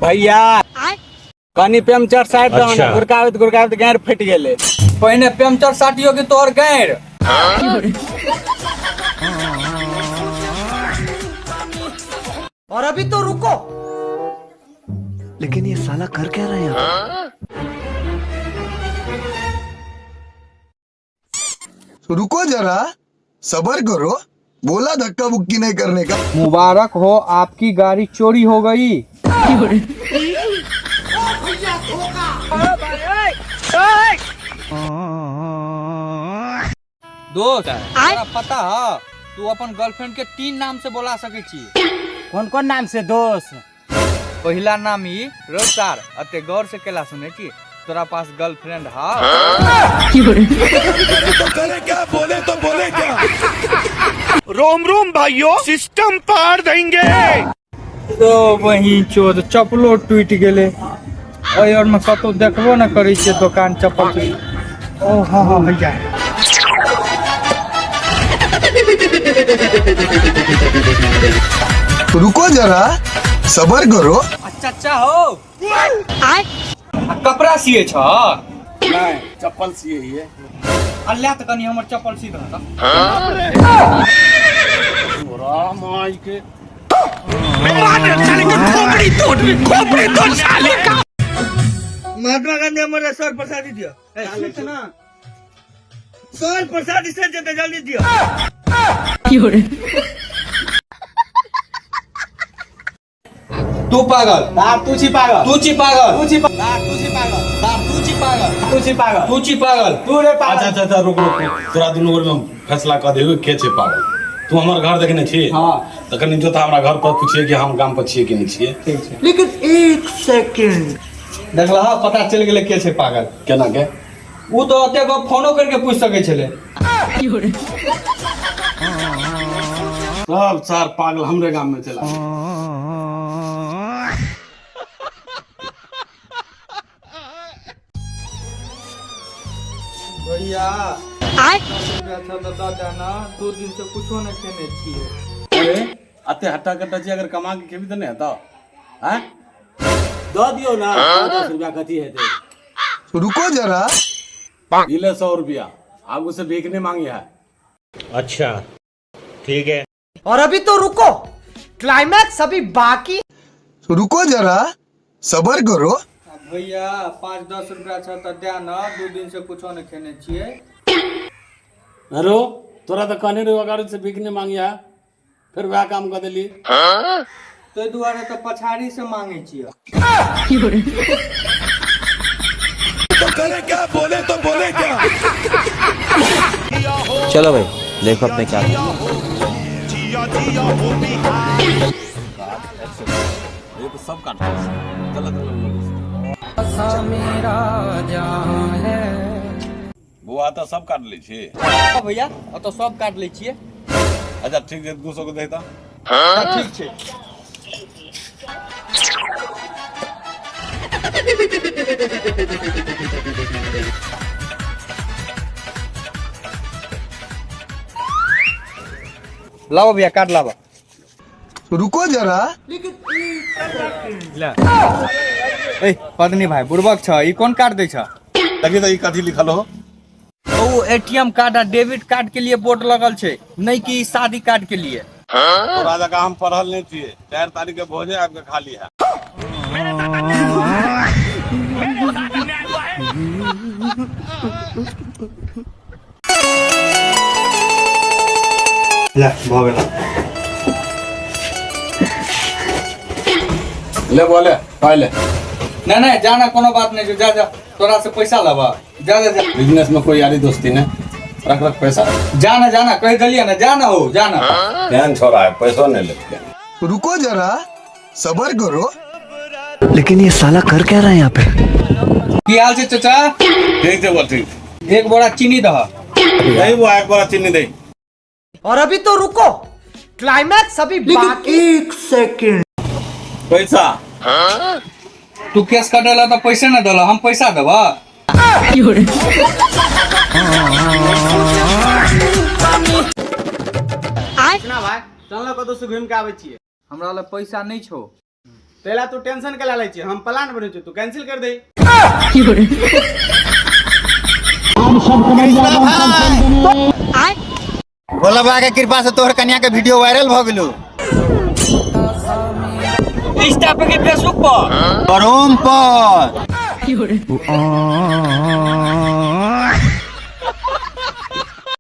भैया कनी पंचर साइड दहो ना, गुड़काबैत गुड़काबैत गाँड़ फटि गेलै। पहिने पंचर साटियो कि तोहर गाँड़। और अभी तो रुको। लेकिन ये साला कर क्या रहा है यहाँ? रुको जरा, सबर करो, बोला धक्का बुक्की नहीं करने का। मुबारक हो, आपकी गाड़ी चोरी हो गई। दोस्त, तोरा पता है तू अपन गर्लफ्रेंड के 3 नाम से बोला सकै छी? कोन कोन नाम से दोस्त? पहिला नाम ई रोसार, अते गौर से केला सुनै छी, तोरा पास गर्लफ्रेंड हा? तो करे क्या, बोले तो बोले क्या। रोम रोम भाइयों, सिस्टम पार देंगे। तो वही चोर चप्पलो टूटि गेलै। ओहि और में कतौ देखबो न करै छियै दोकान चप्पल के। ओ हाँ हाँ भैया, रुको जरा, सबर करो। अच्छा हो, आ कपड़ा सिए छ? नहीं, चप्पल सिए हिए। आ ले तऽ कनी हमर चप्पल सी दह तऽ। तोरा माई के। महात्मा गांधी हमर सर प्रसादी दियो। ए, सुन ना, सर प्रसादी से जते जल्दी दियो। तू पागल। बाप तू छी पागल। तू छी पागल। तू छी बाप तू छी पागल। बाप तू छी पागल। तू छी पागल। तू छी पागल। तू रे पागल। अच्छा अच्छा अच्छा, रुक रुक रुक। तोरा दुनू गोर में फैसला कऽ देबे के छै पागल। तू हमर घर देखने छी? हाँ। तऽ कनि जो तऽ हमरा घर पर पूछिए कि हम गाम पर छियै कि नहि छियै। ठीक छै। लेकिन एक सेकंड। देखलह, पता चलि गेलै के छै पागल। केना के? ओ तऽ ओते गप फोनो करके पूछि सकै छलै। सब सार पागल हमरे गाम में चला। भैया, अच्छा तऽ दऽ दे ना, 2 दिन से कुछो नहि खेने छियै। अरे, अते हट्टा कट्टा छी, अगर कमा के खेबी तऽ नहि हेतौ? आँय? दऽ दियौ ना, 5-10 रुपया कथी हेतै। रुको जरा। ई ले 100 रुपया, आगू से भीख नहीं मांगी है। अच्छा ठीक है। और अभी तो रुको, क्लाइमैक्स अभी बाकी। रुको जरा, सबर करो। भैया, 5-10 रुपया छ तऽ दे ना, 2 दिन से कुछो नहि खेने छियै। हेलो, तोरा तऽ कहने रहो अगाड़ी से भीख नहीं मांगी है, फिर वएह काम कऽ देली। ताहि दुआरे तऽ पछाड़ी से मांगै छियै। तो करे क्या, बोले तो बोले क्या। चलो भाई, देखो अपने क्या। ये तो सब काटते हैं। चलो चलो। बौआ, तऽ सब काट लै छी? हाँ भैया, ओतऽ सब काट लै छियै। अच्छा ठीक छै, 200 के दे तऽ। ठीक छै। लाबो भैया, काट लाबो। रुको जरा। ले ए पदनी भाई, बुड़बक छ, ई कोन कार्ड दै छ? देखी तऽ ई कथी लिखल हो। ओ एटीएम कार्ड आ डेबिट कार्ड के लिए बोर्ड लगल छै, नहीं कि ई शादी कार्ड के लिए। तोरा जकाँ हम पढ़ल नहि छियै। 4 तारीख के भोजे आबि के खाली है। ले, भऽ गेल। ले बोले पहले। नहीं नहीं, जाना कोनो बात नहीं छै, जा जा, तोरा से पैसा लेबा, जा जा जा। बिजनेस में कोई यारी दोस्ती नहीं। रख रख पैसा। जाना जाना कहि देलियै ना, जाना हो जाना। ध्यान छोड़ा है, पैसो नहीं लेते। रुको जरा, सबर करो। लेकिन ये साला कर क्या रहा है यहाँ पे? की हाल छै चाचा? ठीक छै बोल, ठीक। एक बोरा चीनी दह। नहीं वो, एक बोरा चीनी दे। और अभी तो रुको, क्लाइमैक्स अभी बाकी। एक सेकंड। पैसा। तू केस कटेला तऽ पैसे न देला, हम पैसा देबा? चल ना, कतौ से घुमि के आबै छियै। हमरा लग पैसा नहि छौ। तैला तू टेंशन के लै छी, हम प्लान बनै छी, तू कैंसिल कर दे। भोला बाबा के कृपा से तोहर कन्या के वीडियो वायरल भ गेलो। इंस्टा पे के फेसबुक पर? क्रोम पर।